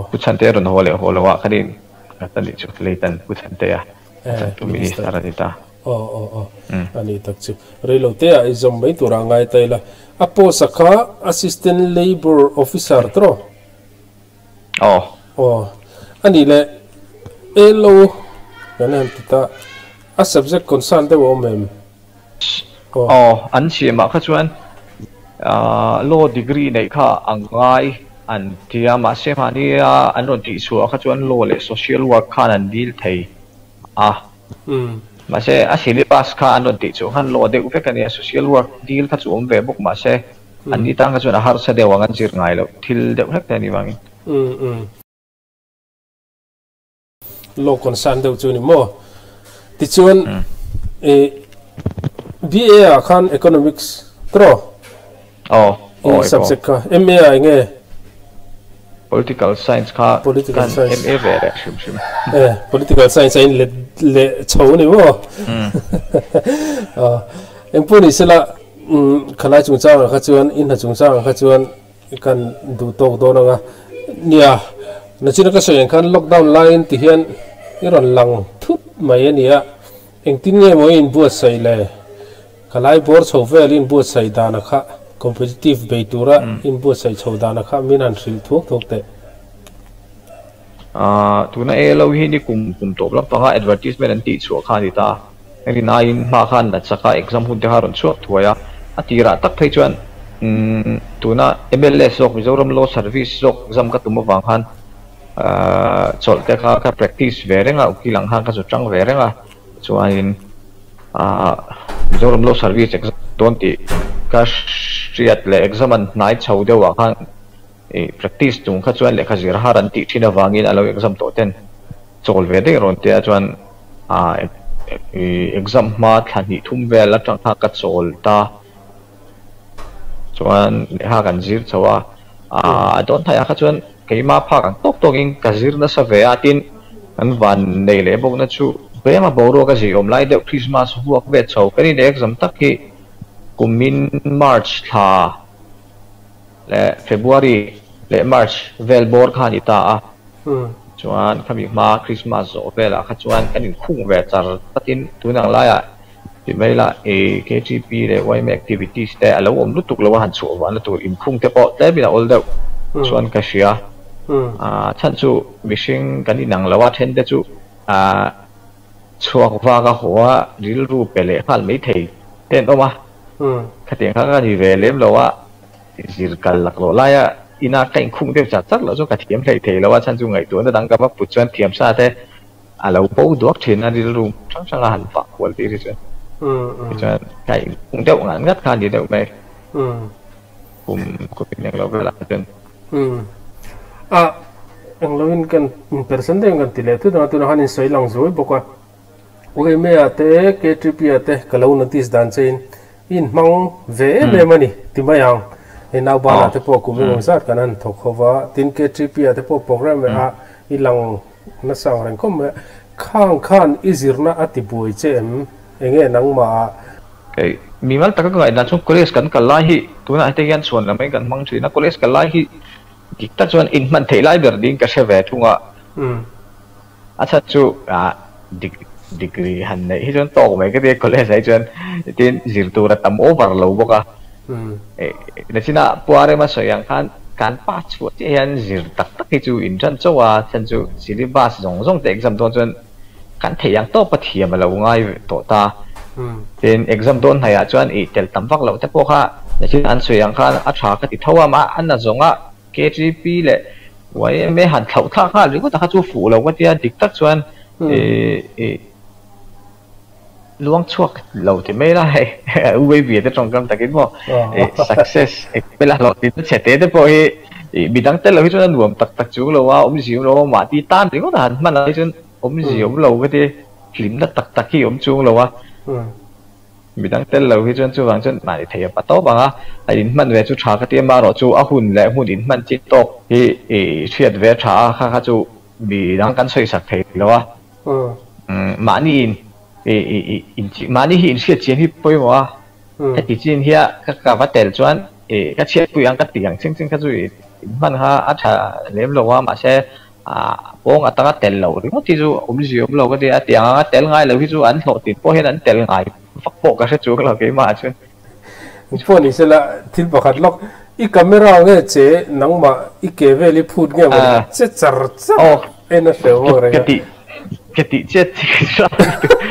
Pu Chhante a rawn haw leh haw lo ah khanin ka ni chu Leitan Pu Chhantea changtu minister a ni ta. Aw aw aw a ni tak chu. Reilo te ah i zawm mai tur ah ngai ta ila. A post a kha Assistant Labour Officer tawh? Aw. Aw a nih leh elo kan han ti ta. A subject concern deuh a awm em? Aw, an siamah kha chuan law degree neih kha a ngai an ti a, mahse mahnia an rawn tihchhuah kha chuan law leh social work khan an dil thei a. Mahse a syllabus kha an rawn tihchhuah khan law deuh vek a nia, social work dil kha chu awm ve bawk mahse an ni tan kha chuan a harsa deuh ang an zir ngai loh thil deuh hlek te a nih vangin. Law concern deuh chu ni maw? Tichuan i BA ah khan Economics tawh? Aw, aw subject kha. MA ah enge? Political Science kha Political Science. MA ve leh hrim hrim. Eh, Political Science a in let leh chho ni maw? Aw, engpawh ni sela khalai chungchang ah kha chuan i hna chungchang ah kha chuan Kan duh tawk dawn ang a. Nia, nachina ka sawi ang khan lockdown laiin ti hian i rawn lang thut mai a nia. Engtin nge maw i inbuatsaih le? Ka lai bawr chho vel i inbuatsaih dana kha, competitive bei tura i inbuatsaih chho dana kha min han hrilh thuak thuak teh. Tuna ALO hi ni kum kum tawp lampanga advertisement an tih chhuah kha a ni ta. Engtin aiin hma khan la chak a, exam hun te kha a rawn chhuak thuai a. A tirah tak phei chuan tuna MLS zawk Mizoram Law Service zawk exam ka tum avang khan chawlh te kha ka practice ve reng a, ukil ang khan ka zu tang ve reng a. Chuanin Mizoram Law Service exam dawn tih ka hriat leh exam an hnai chho deuhah khan I practice chung kha chuan lehkha zir har an tih thin avangin a lo exam tawh ten chawl ve daih rawn tia chuan i exam hma thla hnih thum vel atang kha ka chawl ta chuan lehkha kan zir chho a, a dawn thaiah kha chuan keimah phak ang tawk tawkin ka zir nasa ve a tin kan van nei leh bawkna chu tlema boruak a zih awm lai deuh Christmas vuak ve chho kan in exam tak hi kumin March thla leh February leh March vel bawr kha a ni ta a, chuan khami hma Christmas zawh velah kha chuan kan inkhung ve char takin tun ang laiah ti mai lah i KTP leh yma activities te a lo awm lutuk lo a han chhuah vahna tur inkhung te pawh tlemin a awl deuh chuan ka hria. A chhan chu mihring kan inang lo a then te chu a chhuak vak a haw a rilru pe leh nghal maithei te an awm a. Khatiang kha ka ni ve lem lo a, zir kal laklawh laia ina ka inkhung deuh chat chat loh chuan ka thiam hleih thei lo a, chhan chu ngaihtuahna dang ka va put chuan thiam sa te a lo bo duak thin a, rilru hrang hrang a han vah kual tir hi chuan tichuan ka inkhung deuh ngat ngat kha a ni deuh mai kum kum ineng lo velah chuan. A engloin kan inpersan deuhin kan ti leh thut ang a, tunah khan insawi lang zuai bawk a. Uimea te, KTP-a te ka lo notice dan che in i inhmang ve em em a ni ti mai ang. Hei Naubanah te pawh kum engemaw zat kan han thawk ho va, tin KTP-a te pawh programme ah i lang nasa ang reng khawp mai a. Khang khan i zirna a ti buai che em? Enge nangmah ah? Kei mimal taka ka ngaihdan chuan college kan kal lai hi tunah hete hian chhuan lam in kan hmang thin a, college kal lai hi dik tak chuan inhman theih lai ber ding ka hre ve thung a. A chhan chu degree han neih hi chuan tawk mai ka ti a, college ah hi chuan tin zir tur a tam over lo bawk a. Nachina Puarema sawi ang khan kan pass chhuah chiah hian zir tak tak hi chu in tan chauh a, chhan chu syllabus zawng zawng te exam dawn chuan kan theih ang tawp a thiam a lo ngai tawh ta. Tin exam dawn hnaih ah chuan ih tel tam vak loh te pawh kha nachina an sawi ang khan a tha ka ti tho a, mah a na zawng a KTP leh yma han thlauh thlak nghal ringawt a kha chu fuh lo ka tia, dik tak chuan ih luang chhuak lo ti mai la hei U Baby te tawngkam takin maw success eng la hlawhtlinna chhe te te pawh hi ih midang tel lo hi chuan a nuam tak tak chung lo a, awmzia awm lo a, mahni tan ringawt a han hman ah hi chuan awmzia awm lo ka ti. hlimna tak tak hi awm chung lo a. Midang tel lo hi chuan chuvang chuan mahni thei a pa tawp ang a, a inhman ve chu tha ka ti a, amaherawhchu a hun leh hmun inhman chi tawk hi i hriat ve a tha a, kha kha chu midang kan sawisak thei lo a. Mahni in mahni hi inhriat chian hi pawimawh a, heti chin hian ka va tel chuan ka chhiatpui ang ka tih ang ching ching kha chu inhman kha a tha lem lo a, mahse pawng atanga tel loh ringawt hi chu awmzia awm lo ka ti a, tiang anga tel ngai lo hi chu an hlawhtlin pawh hian an tel ngai vak pawh ka hre chuang lo keimah chuan. Pawh ni sela thil pakhat lawk, i camera nge che nangmah i ke vel i phut nge maw ni che char char en a hreu vak reng a. Ka tih chiat chi ka hria lutuk.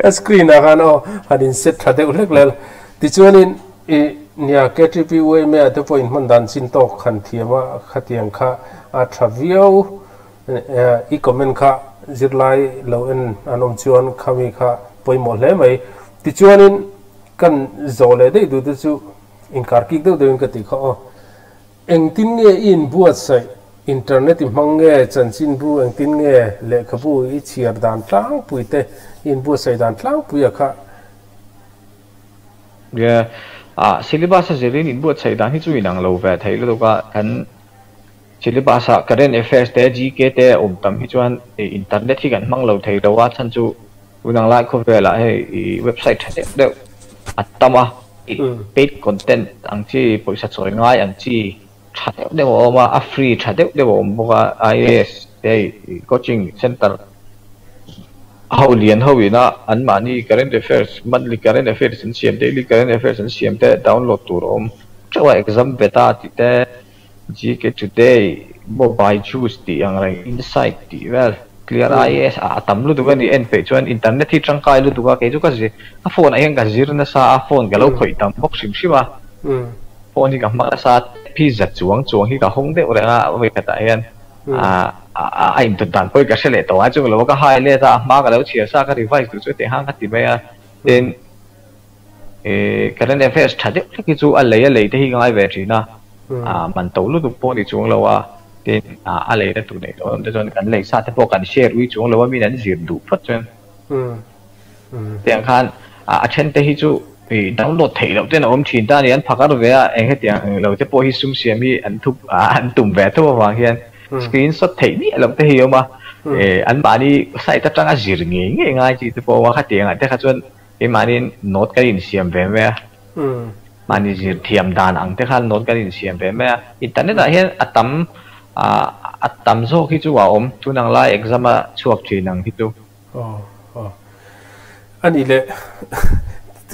A screen ah khan aw han in set tha deuh hlek lel. Tichuanin i nia KTP UMA ah te pawh in hman dan chin tawk han thiam a khatiang kha a tha viau i comment kha zirlai lo en an awm chuan khami kha pawimawh hle mai. Tichuanin kan zawh leh daih duh te chu inkar kik deuh deuhin ka tih kha aw. Engtin nge i inbuatsaih? Internet i hmang nge? Chanchinbu engtin nge? Lehkhabu i chhiar dan tlangpui te i inbuatsaih dan tlangpui a kha. Yeah. Ah, syllabus a zirin inbuatsaih dan hi chu inang lo ve thei lutuk a, kan syllabus ah current affairs te, GK te a awm tam hi chuan internet hi kan hmang lo thei lo a, chhan chu Tunang lai khawvelah hei i website tha deuh deuh a tam a, i paid content ang chi, pawisa chawi ngai ang chi tha deuh deuh a awm a, a free tha deuh deuh a awm bawk a, IAS te hei coaching center ho lian ho ina anmahni current affairs, monthly current affairs an siam, daily current affairs an siam te download tur a awm teuh a, exam beta tih te, GK Today, Mobile Juice tih ang reng, Insight tih vel, Clear IAS ah a tam lutuk a ni. En peih chuan internet hi tangkai lutuk a, kei chu ka zir, ka phone ah hian ka zir nasa a, phone ka lo khawih tam bawk hrim hrim a, phone hi ka hmang nasa a, tap hi za chuang chuang hi ka hawng deuh reng a, vawi khatah hian a intawt dan pawh hi ka hre leh tawh a, chung lo ka hai let a, a hma ka lo chhiar sa ka revise duh chu hetiang han ka ti mai a, tin, Current affairs tha deuh hlek hi chu a lei a lei te hi ka ngai ve thin a, man to lutuk pawh ni chuang lo a, tin a lei na tur neih loh em te chuan kan lei sa te pawh kan share ui chuang lo a, min an zir duh phawt chuan tiang khan a then te hi chu download theih loh ten a awm thin ta a ni, an phakar ve a, eng hetiang lo te pawh hi sum siam hi an thup an tum ve tho avang hian screenshot theih miah loh te hi a awm a, anmahni site atanga zir ngei ngei ngai chi te pawh a awm a, khatiang ah te kha chuan Keimahniin note kan insiam ve mai a, mahni zir thiam dan ang te khan note kan insiam ve mai a. Internet ah hian a tam a tam zawk hi chu a awm, tun ang lai exam a chhuak thin ang hi chu. Aw aw a nih leh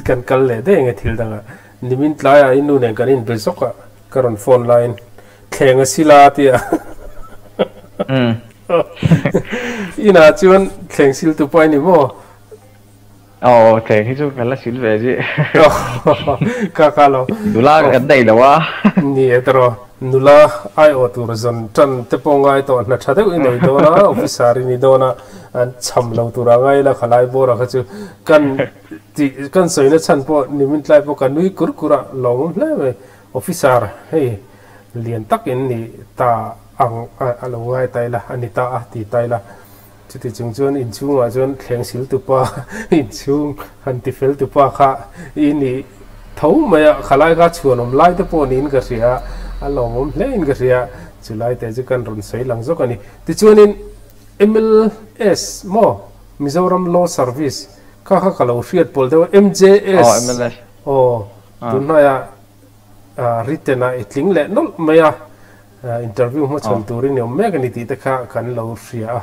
kan kal leh daih ang e thil dangah. Nimin tlaiah i nu nen kan inbe zawk a, ka rawn phone laiin thleng a sila a ti a. Inah chuan thleng sil tu pawh a ni maw? Aw thleng hi chu ka la sil ve zih. Ka ka lo. Nula kan nei lo a. Ni e tawh nula aiawh tur zawn tan te pawh ngai tawh hna tha deuh i nei dawn a, officer i ni dawn a, an cham lo tur a ngai la khalai bawr a kha chu kan tih kan sawina chhan pawh nimin tlai pawh ka nui kur kur a, lawmawm hle mai. Officer hei lian tak in ni ta ang a lo ngai ta ila a ni ta a ti ta ila. Chuti chung chuan inchhungah chuan thleng sil tupa inchhung han ti fel tupa kha i ni tho mai a, khalai kha chhuanawm lai te pawh niin ka hria a, a lawmawm hle in ka hria a, chu lai te chu kan rawn sawi lang zawk a ni. Tichuanin MLS maw Mizoram Law Service kha kha ka lo hriat pawl deuh a, MJS aw tunhnaiah written ah i tling leh nawlh mai a. Interview hmachhawn turin i awm mek a ni tih te kha kan lo hria a,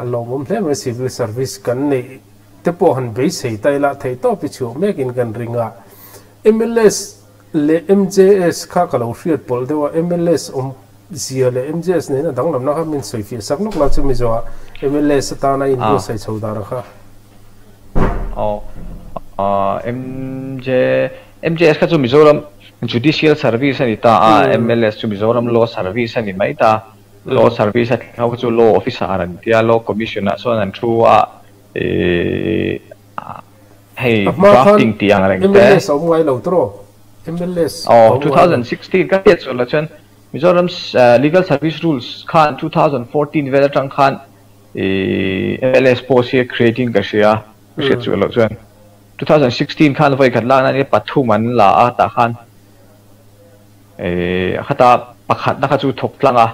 a lawmawm hle mai civil service kan neih te pawh han beisei ta ila theihtawp i chhuah mekin kan ring a. MLS leh MJS kha ka lo hriat pawlh deuh a, MLS awm zia leh MJS nena danglamna kha min sawi fiah sak lawk la chumi zawhah MLS atana inbuatsaih chho dan a kha. Aw MJ MJS kha chu Mizoram Judicial Service a ni ta a, MLS chu Mizoram Law Service a ni mai ta. Law Service a tling ho kha chu Law Officer an tia, Law Commission ah chuan an thu a, ihh hei A hma khan drafting tih ang reng te. MLS a awm ngai lo tawh, MLS a Aw, awm two ngai lo. 2016 ka hriat sual lah chuan Mizoram Legal Service Rules khan 2014 vel atang khan I MLS post hi a create in ka hria ka hriat chuan loh chuan 2016 khan vawi khat lakna ania pathum an la a tah khan khata pakhatna kha chu thawk tlang a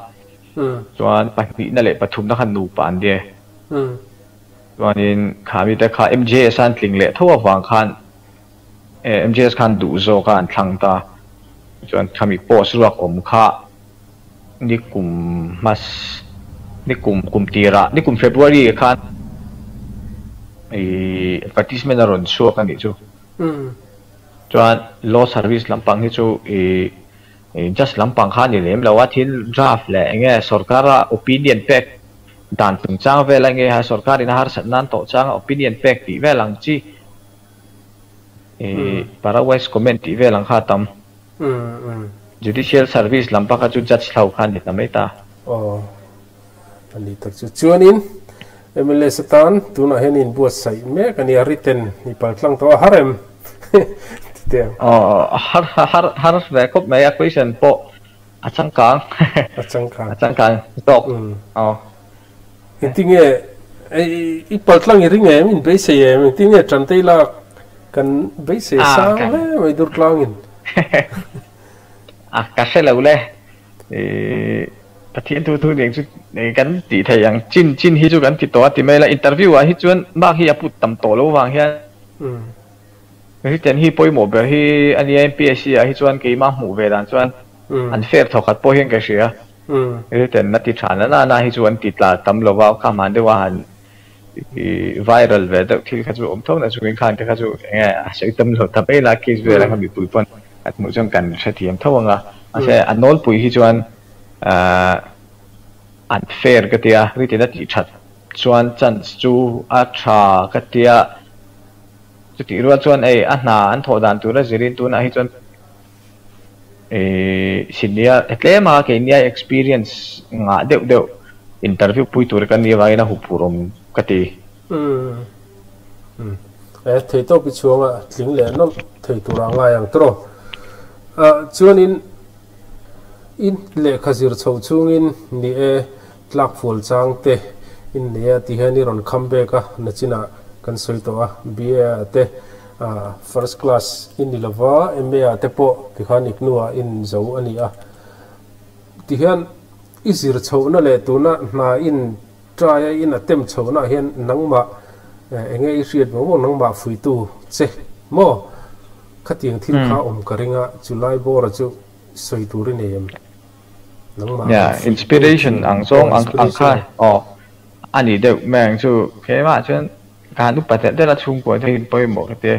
chuan pahnihna leh pathumna kha nupa an nia chuanin kha mite kha MJS an tling leh tho avang khan MJS khan duh zawk a an thlang ta chuan khami post ruak awm kha Nikum hmas, nikum kum tirah, nikum February ah khan ih advertisement a rawn chhuak a nih chu. Chuan law service lampang hi chu ih just lampang kha a ni lem lo a, thil draft leh eng nge sorkara opinion pek dan chungchang vel a nge ha sorkarin a harsat nan tawh changa opinion pek tih vel ang chi ih para wise comment tih vel ang kha a tam. Judicial service lam pakhat chu judge hlau kha a ni ta mai ta. Aw, a ni tak chu. Chuanin MLS atan tunah hian inbuatsaih mek a nia, written i pal tlang tawh a, har em? Ti teh ang. Aw, har har har ve khawp mai, a question pawh a changkang. A changkang. A changkang zawk. Aw. Engtinge i pal tlang i ring em, in beisei em, engtinge Tantei lak kan beisei sang hle mai dur tlangin. A ka hre lo le, Pathian thu thu ning chu kan tih thei ang, chin chin hi chu kan ti tawh a ti mai la, interview ah hi chuan mark hi a put tam tawh lo vang hian written hi pawimawh ber hi a nia MPSC ah hi chuan keimah hmuh ve dan chuan an fair thawkhat pawh hian ka hria. Written a ti tha na na na hi chu an ti tla tam lo va, kha hman deuha han viral ve deuh thil kha chu awm tho na chungin khan te kha chu eng nge a sawi tam lo ta mai la case vel kha mipui pawn an hmuh chuan kan hrethiam tho ang a, mahse a nawlpui hi chuan an fair ka tia, written a tih that chuan chance chu a tha ka tia, chutih rual chuan ei a hna an thawh dan tura zirin tunah hi chuan Senior tlem a keini a experience ngah deuh deuh interview pui tur ka nih avangin a huphurh awm ka ti. E thei tawp i chhuanga tling leh nawlh thei tur a ngai ang tawh. Chuanin in lehkha zir chho chungin ni e tlak fual chang te in nei a ti hian i rawn kham bek a nachinah kan sawi tawh a BA ah te First class i ni lova, MA ah te pawh tikhan iknuah i in zo a ni a. Tihian i zir chhohna leh tuna hna in try a in attempt chhohna ah hian nangmah enge i hriat maw maw nangmah fuitu che maw? Khatiang thil kha awm ka ring a, chulai bawra chu sawi tur i nei em? Nangmah Yeah, fuitu inspiration ang zawng aw ang ang kha inspiration. aw a ni deuh mai ang chu keimah chuan Ka han upa telh telh a chhungkua te hi pawimawh ka ti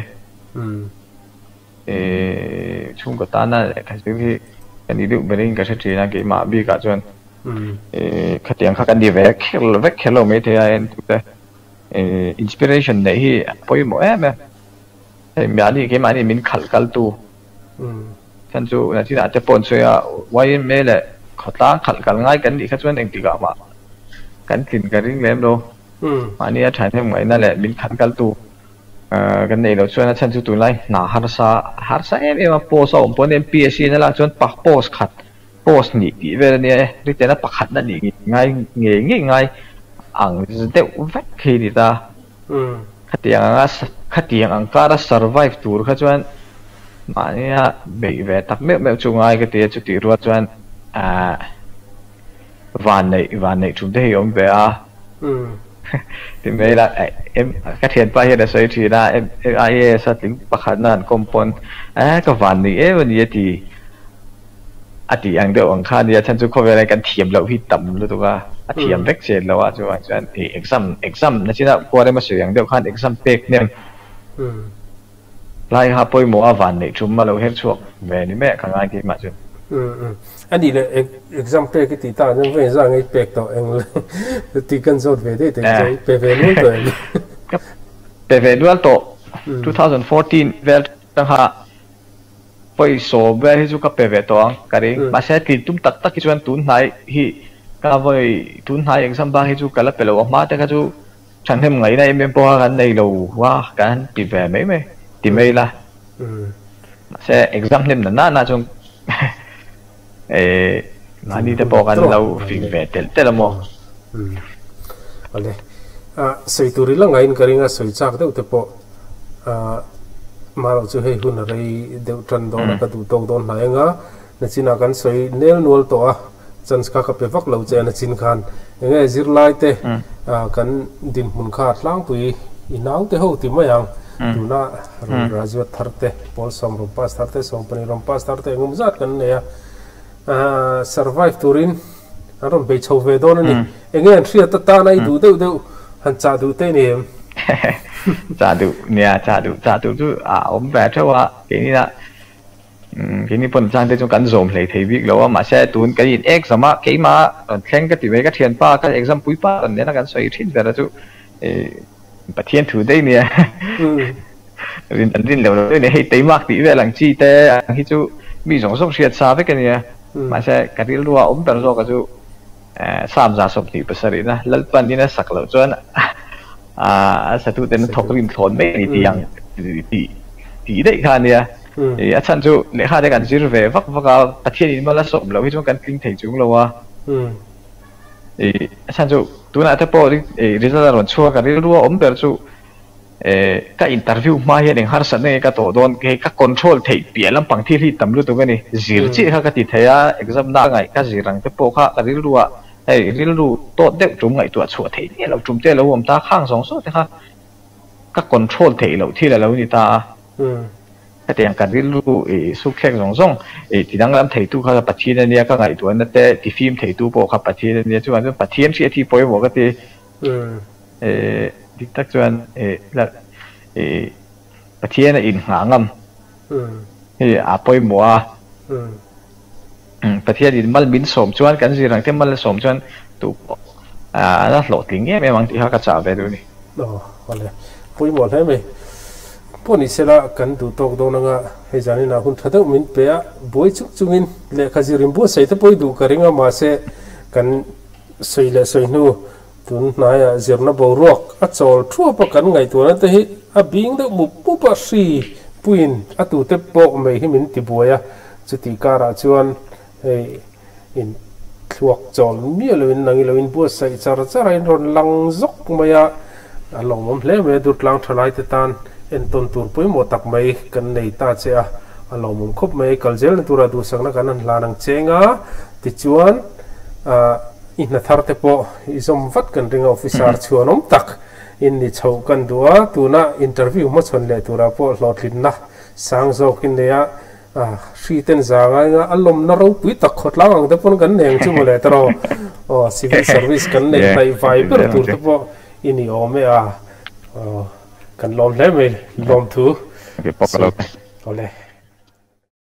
e. Chhungkaw tana lehkha zir hi ka ni deuh berin ka hre thin a, keimah bikah chuan khatiang kha ka ni ve kher lo vek kher lo maithei a entute inspiration neih hi a pawimawh em em. Hei mahni keimahni min khalh kaltu chhan chu nachinah te pawh an sawi a, YMA leh khawtlang khalh kal ngai kan nih kha chuan engtikah mah kan tlin ka ring lem lo. Mahni a thahnem ngaihna leh min khat kaltu kan neih loh chuan a chhan chu tunlai hna harsa harsa em em a post a awm pawh ania MPSC na lak chuan post khat post hnih tih vel ania e written a pakhatna nih ngai ngei ngei ngai ang deuh vek khi ni ta khatiang anga khatiang ang kara survive tur kha chuan mahnia beih ve tak meuh meuh chu ngai ka ti a chutih rual chuan ahh Vanneih vanneih thum te hi awm ve a. Ti mai ila ka thianpa hian a sawi thin a IAS a tling pakhatna an kawm pawn eh ka vanneih em a ni a ti a tih ang deuh ang kha a nia chhan chu khawvel hian kan thiam loh hi tam lutuk a a thiam vek chen lo a chuvang chuan ih exam exam na chin a khuar ema sawi ang deuh khan exam pek hnem Lai kha pawimawh a vanneih thum a lo her chhuak ve ni mai a ka ngai keimah chu. Umm a nih leh exam pek i tih tak chuan vawiin zah ngei pek tawh eng le tih kan zawt ve daih teh chu pe ve nual tawh em? Ka pe ve nual tawh 2014 vel atang kha pawisa vel hi chu ka pe ve tawh ang ka ring mahse tlin tum tak tak hi chuan tun hnai hi ka vawi tun hnai exam bak hi chu ka la pe lo a hma te kha chu Thahnem ngaihna em em pawha kan nei lo a, kan ti ve mai mai, ti mai ila. Mahse exam hnem na na na chuan mahni te pawh kan lo fing ve telh telh a maw. Awle. Sawi tur ila ngaiin ka ring a, sawi chak deuh te pawh marawh chu hei hun a rei deuh tan dawn a, ka duh tawk dawn hnai anga nachinah kan sawi nel nual tawh a, chance kha ka pe vak lo che a nachin khan enge zirlai te kan dinhmun kha tlangpui i naute ho ti mai ang tuna rawn graduate thar te pawl sawm rawn pass thar te sawmpahnih rawn pass thar te engemaw zat kan nei a survive turin an rawn bei chho ve dawn a ni. Enge an hriat atana i duh deuh deuh han chah duh te ni em? Chah duh, nia chah duh, chah duh chu a awm ve theuh a, keini lah keini pawn chang te chu kan zawm hlei thei bik lo a, mahse tun kan in exam a, keimah rawn thleng ka ti mai, ka thianpa ka exam pui pa rawn nena kan sawi thin ber a chu Pathian thu daih nia rin an rin lo lo daih nia, hei teimak tih vel ang chi te ang hi chu mi zawng zawng hriat sa vek a nia, mahse ka rilrua awm ber zawk a chu Sam 27 Lalpan in a sak loh chuan a satuten a thawk rim thlawn mai a ni tih ang tih daih kha a nia. A chhan chu lehkha te kan zir ve vak vak a, Pathian in mal a sawm loh hi chuan kan tling thei chung lo a. A chhan chu tunah te pawh result a rawn chhuak a, rilru a awm ber chu Ka interview hma hian eng harsatna nge ka tawh dawn? Hei ka control theih piah lampang thil hi tam lutuk a ni. Zir chiah kha ka ti thei a, exam na ngaih ka zir ang te pawh kha ka rilru ah hei rilru tawt deuh tum ngaihtuah chhuah theih miah loh tum te a lo awm ta, khang zawng zawng te kha ka control theih loh thil a lo ni ta a. Hetiang ka rilru i sukthlek zawng zawng i ti danglam theitu kha Pathian a nia, ka ngaihtuahna te ti fim theitu pawh kha Pathian a nia, chuvang chuan Pathian hriat hi pawimawh ka ti. Dik tak chuan Pathian a inngah ngam hi a pawimawh a, Pathian in mal min sawm chuan kan zir ang te mal a sawm chuan tu pawh a la hlawhtling em em ang tih kha ka chah ve duh a ni. Aw awle pawimawh hle mai. Pawh ni sela kan duh tawk dawn anga hei zaninah hun tha deuh min pe a, buai chung chungin lehkha zir inbuatsaih te pawh i duh ka ring a mahse kan Sawi leh sawi hnu, tun hnaiah zirna boruak a chawl thuap a kan ngaihtuahna te hi a bing deuh mup mup a, hri puiin a tute pawh mai hi min ti buai a, chutih karah chuan hei in thluak chawl miah loin nang ilo in buatsaih char char a in rawn lang zawk mai a, a lawmawm hle mai a, Durtlang thalai te tan entawn tur pawimawh tak mai kan nei ta che a, a lawmawm khawp mai, kal zelna tura duhsakna kan han hlan ang cheng a, tichuan. I hna thar te pawh i zawm vat kan ring a, officer chhuanawm tak in ni chhoh kan duh a, tuna interview hmachhawn leh turah pawh hlawhtlinna sang zawk in nei a, hri ten za ngai nga a lawmna ropui tak khawtlang ang te pawn kan nei ang chu mawle tawh aw, civil service kan neih hnaih vai ber tur te pawh i ni awm e a, kan lawm hle mai lawmthu. Awle.